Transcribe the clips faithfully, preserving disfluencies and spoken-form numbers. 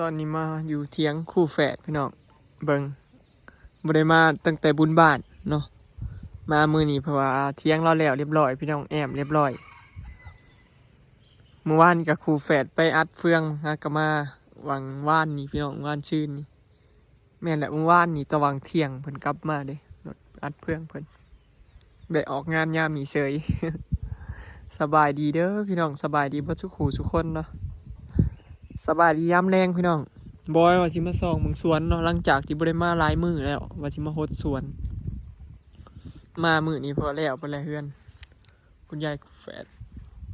ตอนนี้มาอยู่เถียงคู่แฝดพี่น้อง เบิ่ง บ่ได้มาตั้งแต่บุญบ้านเนาะ มามื้อนี้เพราะว่าเถียงลาวแล้วเรียบร้อยพี่น้อง แอ้มเรียบร้อย มื้อวานกับคู่แฝดไปอัดเฟือง หากะมาหว่างวานนี้พี่น้อง วานซืนนี้ แม่นแหละ มื้อวานนี้ตะหว่างเที่ยงเพิ่นกลับมาเด้ รถอัดเฟืองเพิ่น ได้ออกงานยามนี้เฉย สบายดีเด้อพี่น้อง สบายดีเบิดซุคู่ซุคนเนาะ สบายดียามแลงพี่น้อง บอยว่าสิมาส่องเบิ่งสวนเนาะ หลังจากที่บ่ได้มาหลายมื้อแล้ว ว่าสิมาฮดสวน มามื้อนี้พอแล้วไปแล้วเฮือน คุณยายแฝด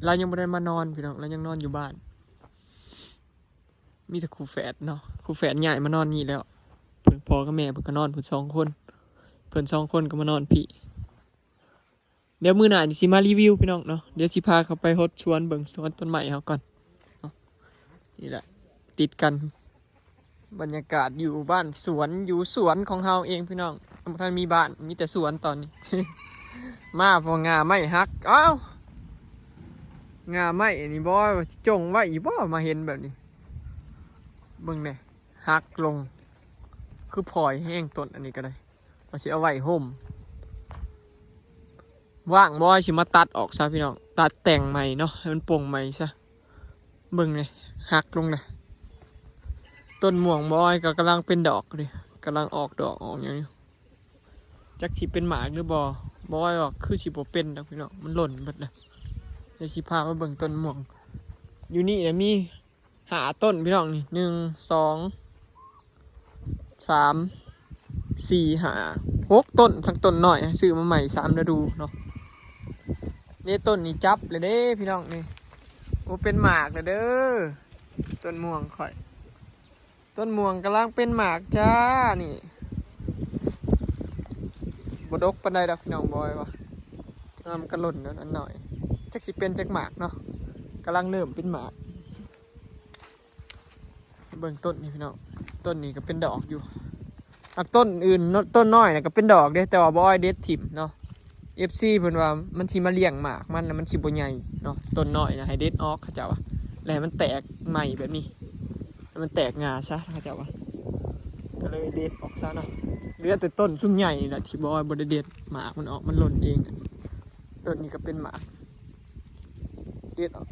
ลาวยังบ่ได้มานอนพี่น้อง ลาวยังนอนอยู่บ้าน มีแต่คู่แฝดเนาะ คู่แฝดย้ายมานอนนี่แล้ว เพิ่นพ่อกับแม่เพิ่นก็นอนเพิ่นสองคน เพิ่นสองคนก็มานอนพี้ เดี๋ยวมื้อหน้านี่สิมารีวิวพี่น้องเนาะ เดี๋ยวสิพาเขาไปฮดสวนเบิ่งสวนต้นไม้เฮาก่อนเนาะ นี่แหละ ติดกัน บรรยากาศอยู่บ้านสวน อยู่สวนของเฮาเองพี่น้อง บ่ทันมีบ้าน มีแต่สวนตอนนี้ มาพอง่าไม้หัก อ้าว ง่าไม้อันนี้บ่ว่าสิจงไว้อยู่บ่ มาเห็นแบบนี้ เบิ่งแหน่ หักลง คือพลอยแฮงต้นอันนี้ก็ได้ ว่าสิเอาไว้ห่ม ว่างบ่สิมาตัดออกซะพี่น้อง ตัดแต่งใหม่เนาะ ให้มันโป่งใหม่ซะ เบิ่งแหน่ หักลงเลย ต้นม่วงบอยก็กำลังเป็นดอกเลย กำลังออกดอกออกหยังอยู่ จักสิเป็นหมากหรือบ่ บอยว่าคือสิบ่เป็นดอกพี่น้อง มันหล่นเบิดเลย เดี๋ยวสิพามาเบิ่งต้นม่วง อยู่นี่นะมีห้าต้นพี่น้องนี่ หนึ่ง สอง สาม สี่ ห้า หกต้น ทั้งต้นน้อย ซื้อมาใหม่สามฤดูเนาะ นี่ต้นนี้จับเลยเด้พี่น้องนี่ โอ้ เป็นหมากเลยเด้อ ต้นม่วงข่อย ต้นม่วงกำลังเป็นหมากจ้านี่ บ่ดกปานใดดอกพี่น้อง บอยว่า อ่า มันก็หล่นแล้วอันหน่อย จักสิเป็นจักหมากเนาะ กำลังเริ่มเป็นหมาก เบิ่งต้นนี่พี่น้อง ต้นนี้ก็เป็นดอกอยู่ อ่ะ ต้นอื่น ต้นน้อยน่ะก็เป็นดอกเด้ แต่ว่าบอยเด็ดถิ่มเนาะ เอฟซี เพิ่นว่ามันสิมาเลี้ยงหมากมันแล้วมันสิบ่ใหญ่เนาะ ต้นน้อยน่ะให้เด็ดออก เขาเจ้าว่า แล้วให้มันแตกใหม่แบบนี้ ให้มันแตกง่าซะ เขาเจ้าว่า ก็เลยเด็ดออกซะเนาะ เหลือแต่ต้นซุมใหญ่นี่แหละที่บอยบ่ได้เด็ด หมากมันออก มันหล่นเอง ต้นนี้ก็เป็นหมาก เด็ดออก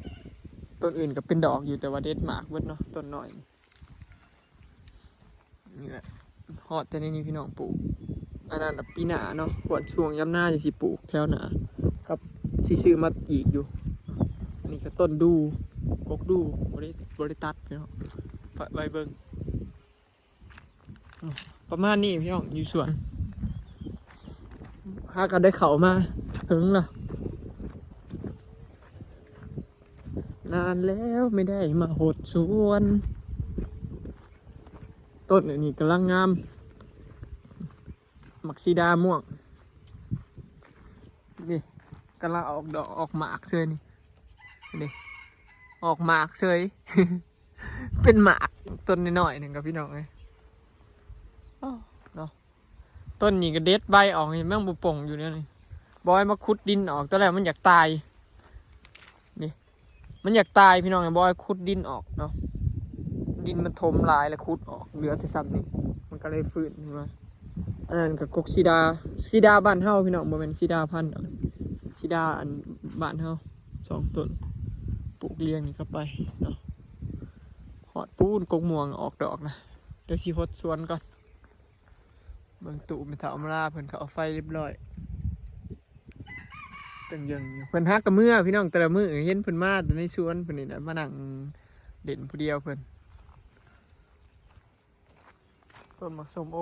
ต้นอื่นก็เป็นดอกอยู่ แต่ว่าเด็ดหมากเบิดเนาะ ต้นน้อยนี่ นี่แหละ ฮอดแต่ในนี้พี่น้องปลูก อันนั้นน่ะปีหน้าเนาะ ฮอดช่วงยามนาจั่งสิปลูกแถวหน้า กับสิซื้อมาอีกอยู่ อันนี้ก็ต้นดู กกดู บ่ได้ บ่ได้ตัดพี่น้อง ปะ ไว้เบิ่ง ประมาณนี้พี่น้อง อยู่สวน หาก็ได้เข้ามาเถิงละ นานแล้วไม่ได้มาฮดสวน ต้นอันนี้กำลังงาม หมากสีดาม่วง นี่กำลังออกดอกออกหมากเฉยนี่ นี่ ออกหมากเฉย เป็นหมากต้นน้อยๆหนึ่งครับพี่น้องเอ้ย อ้าว เนาะ ต้นนี้ก็เด็ดใบออกนี่ แม่งบ่ป่งอยู่เนี่ยนี่ บอยมาขุดดินออก ตอนแรกมันอยากตาย นี่ มันอยากตายพี่น้อง บอยขุดดินออกเนาะ ดินมันถมหลายแล้วขุดออก เหลือแต่ซ้ำนี่ มันก็เลยฟื้นขึ้นมา อันนั้นก็กกสีดา สีดาบ้านเฮาพี่น้อง บ่แม่นสีดาพันธุ์ดอก สีดาอันบ้านเฮา สองต้น ปลูกเรียงนี่เข้าไปเนาะ ฮอดปูนกกม่วงออกดอกนะ เดี๋ยวสิฮดสวนก่อน เบิ่งตู้แม่เฒ่าอำลาเพิ่นเขาเอาไฟเรียบร้อย ตึงยังอยู่ เพิ่นฮักกับเมือพี่น้อง แต่ละมื้อเห็นเพิ่นมาแต่ในสวนเพิ่นนี่แหละ มานั่งเล่นผู้เดียวเพิ่น ต้นหมากส้มโอ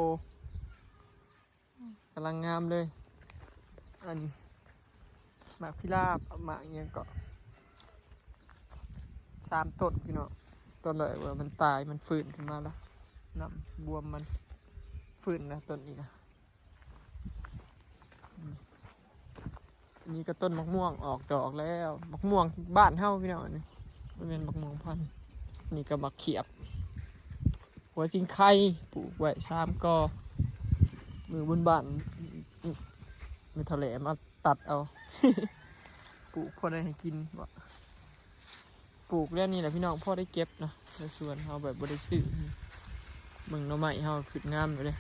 กำลังงามเลย อันหมากพิราบ หมากอิหยังก็ สามต้นพี่น้อง ต้นเลยว่ามันตาย มันฟื้นขึ้นมาแล้ว น้ำบวมมัน ฟื้นแล้วต้นนี้นะ อืม อันนี้ก็ต้นมะม่วงออกดอกแล้ว มะม่วงบ้านเฮาพี่น้อง อันนี้ มันเป็นมะม่วงพันธุ์ นี่ก็หมากเขียบ หัวสิงไคปลูกไว้สามกอ มือบุญบ้าน แม่เฒ่าแหล่มาตัดเอา ปลูกพอได้ให้กินบ่ ปลูกแล้วนี่แหละพี่น้อง พอได้เก็บนะ ในสวนเฮาแบบบ่ได้ซื้อ เบิ่งหน่อไม้เฮาขึ้นงามอยู่เด้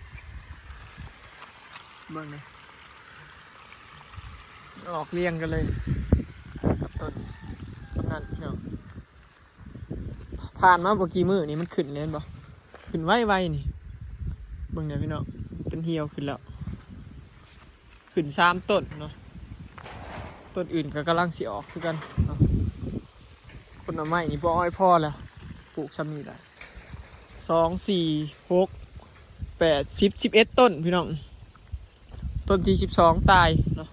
เบิ่งนี่ ออกเรียงกันเลย กับต้น ต้นนั้นพี่น้อง ผ่านมาบ่กี่มื้อนี่มันขึ้นเลย เห็นบ่ ขึ้นไวๆนี่ เบิ่งเนี่ยพี่น้อง เป็นเหี่ยวขึ้นแล้ว ขึ้นสามต้นเนาะ ต้นอื่นก็กำลังสิออกคือกันเนาะ ผลไม้นี่บ่อ้อยพอแล้ว ปลูกซ้ำนี่แหละ สอง สี่ หก แปด สิบ สิบเอ็ด ต้นพี่น้อง ต้นที่สิบสองตายเนาะ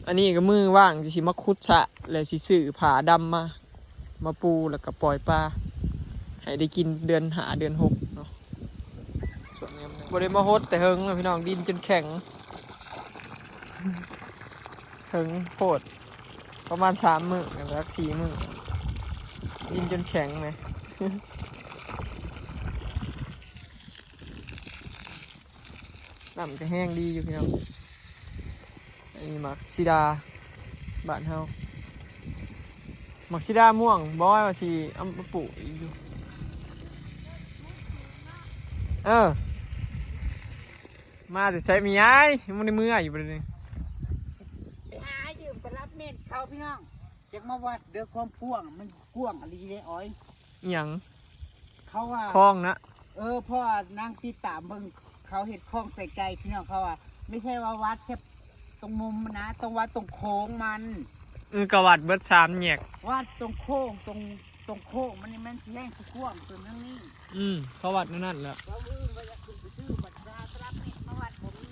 อันนี้ก็มือว่างสิมาขุดสระ และสิซื้อผ้าดำมา มาปูแล้วก็ปล่อยปลา ให้ได้กินเดือนห้า เดือนหกเนาะ สวยงามเลย บ่ได้มาหดแต่เฮิงเลยพี่น้อง ดินจนแข็ง เฮิงโพด ประมาณสามมื้อ หรือว่าสี่มื้อ ดินจนแข็งไหม น้ำก็แห้งดีอยู่พี่น้อง อันนี้หมากสีดา บ้านเฮา หมากสีดาม่วง บ่ว่าสิเอามาปลูกอีกอยู่ เออ มาแต่ใช้มีย้าย มันในเมืออยู่ประเด็น ไปหายืมตลับเมตรเขาพี่น้องจักมาวัดเด้อความกว้างมันกว้างอีหลีเด้อ้อย อหย่าง เขาว่า คลองนะ เออเพราะว่านางติดตามเบิ่งเขาเฮ็ดคลองใส่ไก่พี่น้องเขาว่า ไม่ใช่ว่าวัดแค่ตรงมุมมันนะ ต้องวัดตรงโค้งมัน เออกะวัดเบิดสามแยก วัดตรงโค้งตรงตรงโค้งมันนี่มันสิแห้งสิกว้างส่วนทั้งนี้ อืมเขาวัดนั่นนั่นแหละ แล้วมื้ออื่นว่าอยากขึ้นไปซื้อบัตรราตลับเมตรมาวัดบ่มี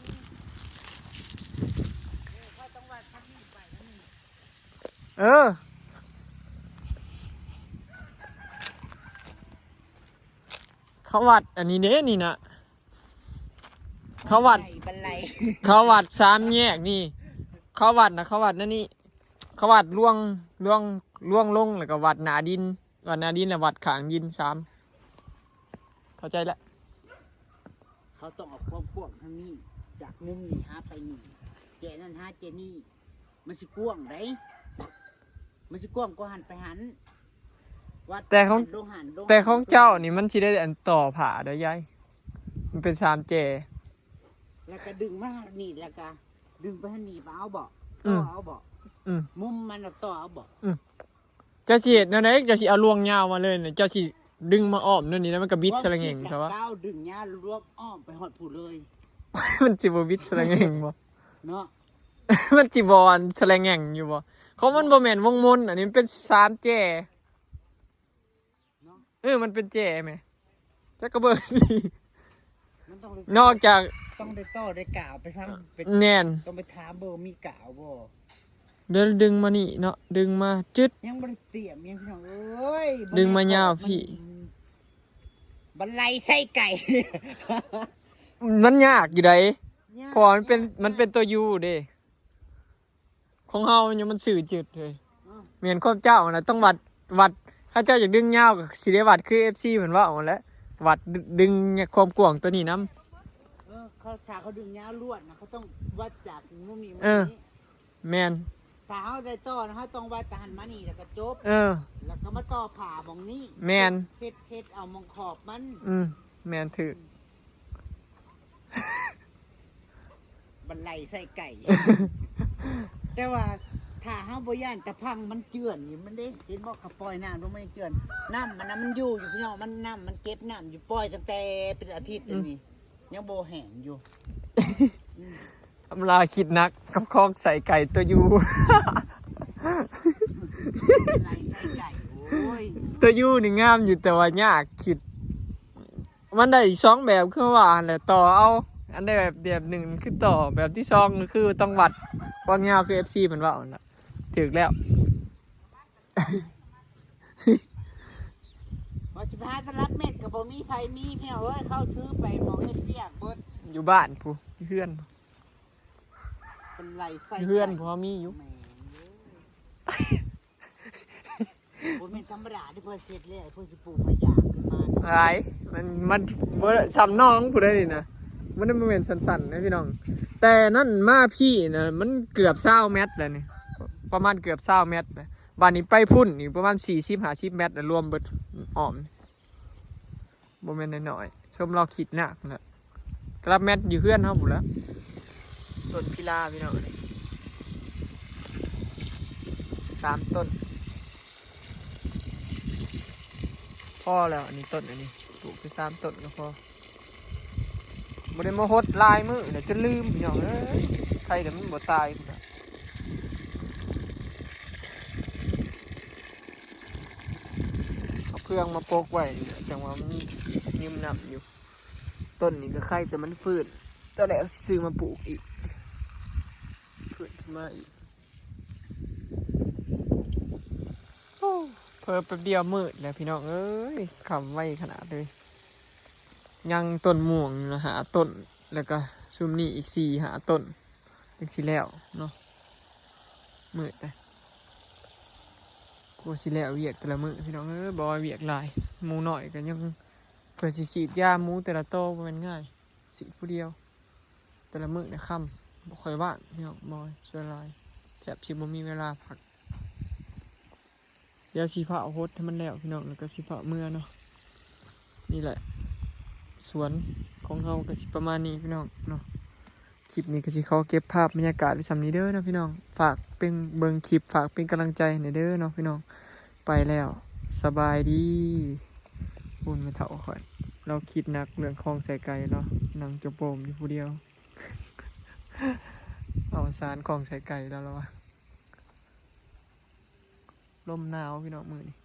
เออเขาต้องวัดทั้งนี้ไปทั้งนี้ เออ เขาวัดอันนี้เด้นี่นะ เขาวัด บันไล เขาวัดสามแยกนี่ เขาวัดนะเขาวัดนั่นนี่ เขาวัดล่วงล่วงล่วงลงแล้วก็วัดหนาดิน วัดหนาดินแล้ววัดข้างดินสาม เข้าใจแล้ว เขาต้องเอาความกว้างทั้งนี้ จากมุมนี้หาไปนี่แจนั่นหาแจนี่มันสิกว้างได้มันสิกว้างกว่าหันไปหันวัด แต่ของ ลงหันลง แต่ของเจ้านี่มันสิได้อันต่อผ้าได้ยาย มันเป็นสามแจ แล้วก็ดึงมานี่แล้วก็ดึงไปหันนี่มาเอาบ่ อืม ต่อเอาบ่ อืม มุมมันน่ะต่อเอาบ่ เจ้าสิเฮ็ดแนวใดเจ้าสิเอาลวงยาวมาเลยนะเจ้าสิดึงมาอ้อมนั่นนี่แล้วมันก็บิดสะระแหงง ความคิด ใช่ปะ ก้าวดึงยาวลวกอ้อมไปหอดผู้เลย มันสิบ่บิดสะระแหงงบ่ เนาะ มันสิบ่อันสะระแหงงงอยู่บ่ของมันบ่แม่นวงมนอันนี้มันเป็นสามแจ เนาะ เออมันเป็นแจแหมจักกะเบิ่ง มันต้องได้ นอกจาก ต้องได้ต่อได้กาวไปทางไป แน่น ต้องไปถามเบอร์มีกาวบ่ เดี๋ยวดึงมานี่เนาะดึงมาจึ๊ด ยังบ่ได้เตรียมยังพี่น้องเอ้ย ดึงมายาวพี่ บันไลใส่ไก่ มันยากอยู่ได ยาก เพราะว่ามันเป็น ยาก มันเป็นตัวยูเด้ของเฮาเนี่ยมันซื่อจึ๊ดเลย อ้าว แม่นความเจ้านะต้องวัดวัดถ้าเจ้าอยากดึงยาวก็สิได้วัดคือ เอฟซี เพิ่นเว้าหั่นแหละวัดดึงความกว้างตัวนี้นำ เออเขาถ้าเขาดึงยาวลวดนะเขาต้องวัดจากมุมนี้มุม เออ นี้ แม่น ถ้าเขาได้ต่อนะเขาต้องวัดจากหันมานี่แล้วก็จบ เออ แล้วก็มาต่อผ่าหมองนี้ แม่น เฮ็ดเฮ็ดเอาหมองขอบมัน อืมแม่นถืก บันไลใส่ไก่ แต่ว่าถ้าเฮาบ่ย่านตะพังมันเจือนอยู่มันเด้เห็นบ่เขาปล่อยน้ำลงมาเจือนน้ำมันน่ะมันอยู่อยู่พี่น้องมันน้ำมันเก็บน้ำอยู่ปล่อยตั้งแต่เป็นอาทิตย์ อืม นี่ยังบ่แห้งอยู่ อำลาคิดหนักกับของใส่ไก่ตัวยู บันไลใส่ไก่โอ้ย ตัวยูนี่งามอยู่แต่ว่ายากคิด มันได้อีกสองแบบคือว่าหั่นแหละต่อเอา อันได้แบบแบบหนึ่งคือต่อแบบที่สองก็คือต้องวัดความยาวคือ เอฟซี เพิ่นเว้าหั่นล่ะถืกแล้ว ว่าสิไปหาตลับเม็ดก็บ่มีไผมีพี่น้องเอ้ยเข้าซื้อไปหมองเฮ็ดเวียกเบิด อยู่บ้านผู้อยู่เฮือน เป็นไรใส่ อยู่เฮือนผู้เฮามีอยู่ แหมบ่แม่นธรรมดาที่เพิ่นเฮ็ดแล้วเพิ่นสิปลูกมายางขึ้นมานี่ หลายมันมันบ่ซ้ำน้องผู้ใดนี่นะมันบ่แม่นสั้นๆนะพี่น้อง แต่นั่นมาพี่นะมันเกือบซาวเมตรแล้วนี่ ประมาณเกือบซาวเมตรนะบ้านนี้ไปพุ่นนี่ประมาณสี่สิบห้าสิบเมตรนะรวมเบิดอ้อม บ่แม่นน้อยๆ สมเราคิดหนักนะ กลับแมทอยู่เฮือนเฮาพู้นละ ต้นพิลาพี่น้อง สามต้น พอแล้ว อันนี้ต้นอันนี้ ปลูกไปสามต้นก็พอ บ่ได้มาหดหลายมื้อแล้วจนลืมพี่น้องเอ้ย ไข่แต่มันบ่ตายพู้นน่ะ เอาเครื่องมาปกไว้นี่แหละ จังว่ามันยืมน้ำอยู่ ต้นนี้ก็ไข่แต่มันฟื้น ตอนแรกสิซื้อมาปลูกอีก ฟื้นขึ้นมาอีก โอ้ เพิ่แป๊บเดียวมืดแล้วพี่น้องเอ้ย ค่ำไวขนาดเลย ยังต้นม่วงอยู่นะ ห้าต้น แล้วก็ซุมนี้อีกสี่ห้าต้น จังสิแล้วเนาะ มืดเลย กลัวสิแล้วเวียกแต่ละมื้อพี่น้องเอ้ย บ่ว่าเวียกหลาย หมู่น้อยก็ยัง เพื่อสิฉีดยาหมูแต่ละโตบ่แม่นง่าย ฉีดผู้เดียว แต่ละมื้อในค่ำบ่ค่อยว่างพี่น้อง บ่ส่วนหลาย แทบสิบ่มีเวลาพัก เดี๋ยวสิฟ้าวหดให้มันแล้วพี่น้อง แล้วก็สิฟ้าวเมือเนาะ นี่แหละ สวนของเฮาก็สิประมาณนี้พี่น้องเนาะ คลิปนี้ก็สิขอเก็บภาพบรรยากาศไว้ส่ำนี้เด้อเนาะพี่น้อง ฝากเป็นเบิ่งคลิป ฝากเป็นกำลังใจให้แหน่เด้อเนาะพี่น้อง ไปแล้ว สบายดี พู้นแม่เฒ่าข้อย เราคิดหนักเรื่องของใส่ไก่ เรานั่งจมโปมอยู่ผู้เดียว เอาสารของใส่ไก่แล้ว เราว่า ลมหนาวพี่น้องมื้อนี้